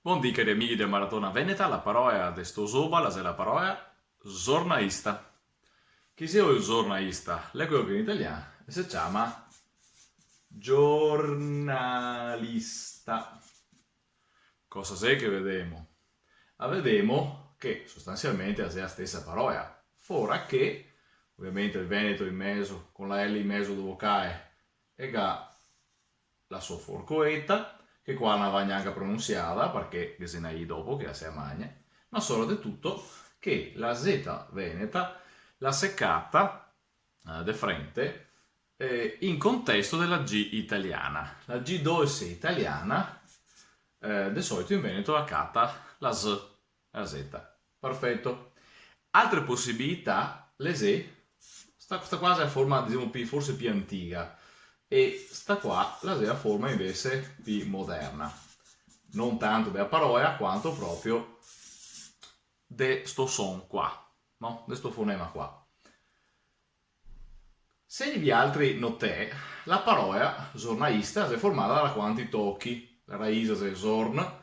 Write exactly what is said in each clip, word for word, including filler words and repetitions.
Bondì, cari amighi de Maratona Veneta, la parola de sto zoba la xe la parola zornaista. Chi xe el zornaista? L'è queo che in italian se ciama giornalista. Cosa xe che vedemo? A vedemo che sostansialmente a xe a stesa parola, fora che, ovviamente, el veneto in mezo, co la L in mezo do vocale, el ga la so forcoeta, che qua no la va gnanca pronunsiada, parché ghe xe na I dopo che la se la magna, ma sora de tuto che la zeta veneta la se cata, eh, de frente, eh, in contesto de la G italiana. La G dolse italiana, eh, de solito in veneto la cata la Z, la zeta. Perfeto. Altre posibilità, le xe, sta, sta qua xe la forma, disemo, pi, forse pi antica, e sta qua la xe la forma invese pi moderna. No tanto de la parola, quanto proprio de sto son qua, no? De sto fonema qua. Se vialtri notè, la parola zornaista xe formada da raquanti tochi. La raisa xe zorn,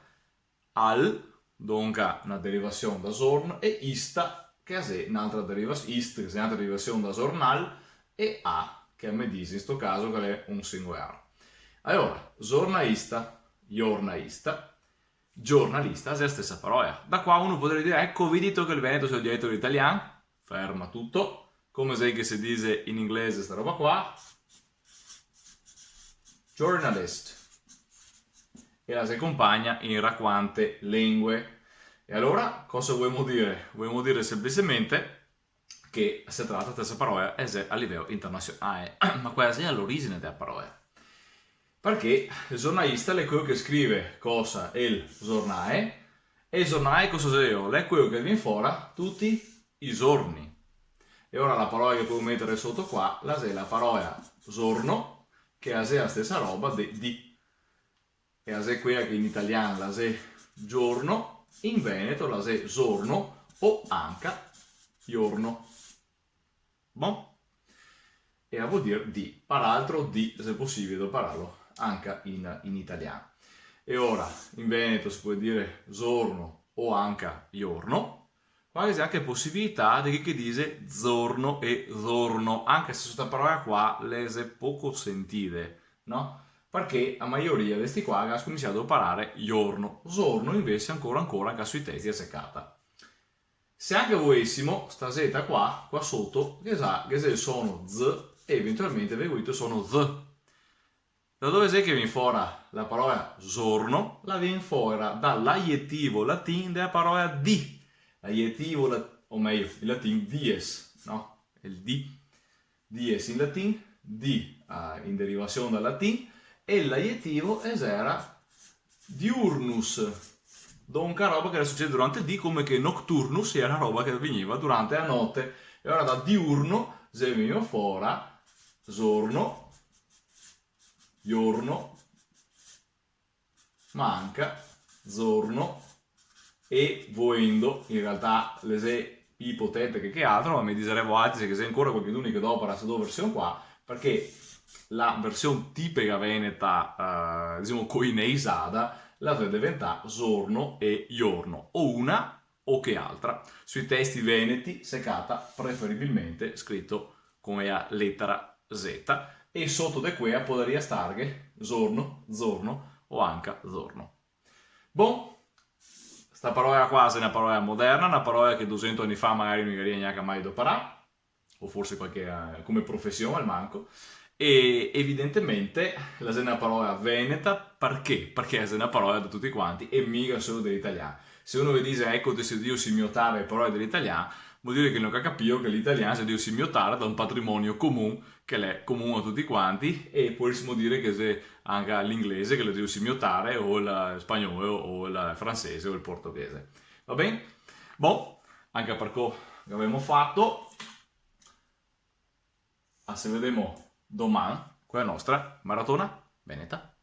al, donca na derivasion da zorn, e ista, che a xe n'altra deriva-, ist, che a xe n'altra derivasion da zornal, e a, che a me dise in sto caso che l'è un singolar. Alora, zornaista, jornaista, giornalista, xe la stesa parola. Da qua uno podarìa dire, eco, vedito che el veneto xe el dialeto de l'italian? Ferma tuto. Come xe che se dise in inglese sta roba qua? Journalist. E la se compagna in raquante lengue. E alora, cosa volemo dire? Volemo dire senplicemente che se trata de sta parola e xe a liveo internasionale. Ma quela xe l'origine de la parola. Parché el zornalista l'è queo che scrive cosa? El zornale. E el zornale cosa xelo? L'è queo che vien fora tuti i zorni. E ora la parola che podo metere soto qua, la xe la parola zorno, che la xe la stesa roba de dì. E la xe quela che in italian la xe giorno, in veneto la xe zorno o anca jorno. Bon? E la vol dir dì. Paraltro dì xe posibile dopararlo anca in, in italian. E ora, in veneto se pol dire zorno o anca jorno. Qua ghe xe anca posibilità de chi che dise zorno e zorno, anca se sta parola qua le xe poco sentide, no? Parché a maioria de sti qua ga scominsià a doparare jorno. Zorno invese ancora ancora anca sui testi la se cata. Se anca volesimo, sta zeta qua, qua soto, ghe xe, ghe xe el sono z e eventualmente, ve go dito, el sono z. Da dove xe che vien fora la parola zorno? La vien fora da l'aietivo latin de la parola dì. L'aietivo la-, o mejo, in latin dies, no? El dì. Dies in latin, dì, ah, in derivasion dal latin, e l'aietivo el xera diurnus. Donca roba che sucede durante el dì, come che nocturnus xera roba che vegneva durante la note. E ora da diurno xe vegnù fora zorno, jorno, ma anca zorno, e voendo, in realtà le xe pi ipotetiche che altro, ma me dixarè voaltri se ghe xe ancora qualchedun che dopara ste do version qua, parché la version tipica veneta, eh, disemo, coineisada, la xe deventà zorno e jorno, o una o che altra. Sui testi veneti se cata preferibilmente scrito come a letera Z, e soto de quea podaria starghe zorno, zorno o anca zorno. Bon, sta parola qua xe na parola moderna, na parola che dusento ani fa magari no i garia gnanca mai doparà, o forse qualche, eh, come profesion almanco, e evidentemente la xe na parola veneta, parché? Parché la xe na parola de tuti quanti e miga solo de l'italian. Se uno ve dixe, eco, te si drio simiotare le parole de l'italian, vol dire che no ga capìo che l'italian xe drio simiotare da un patrimonio comun, che l'è comun a tuti quanti, e podesimo dire che xe anca l'inglese che l'è drio simiotare, o el spagnolo, o el francese, o el portoghese. Va ben? Bon, anca par co che gavemo fato. A se vedemo doman co la nostra maratona veneta.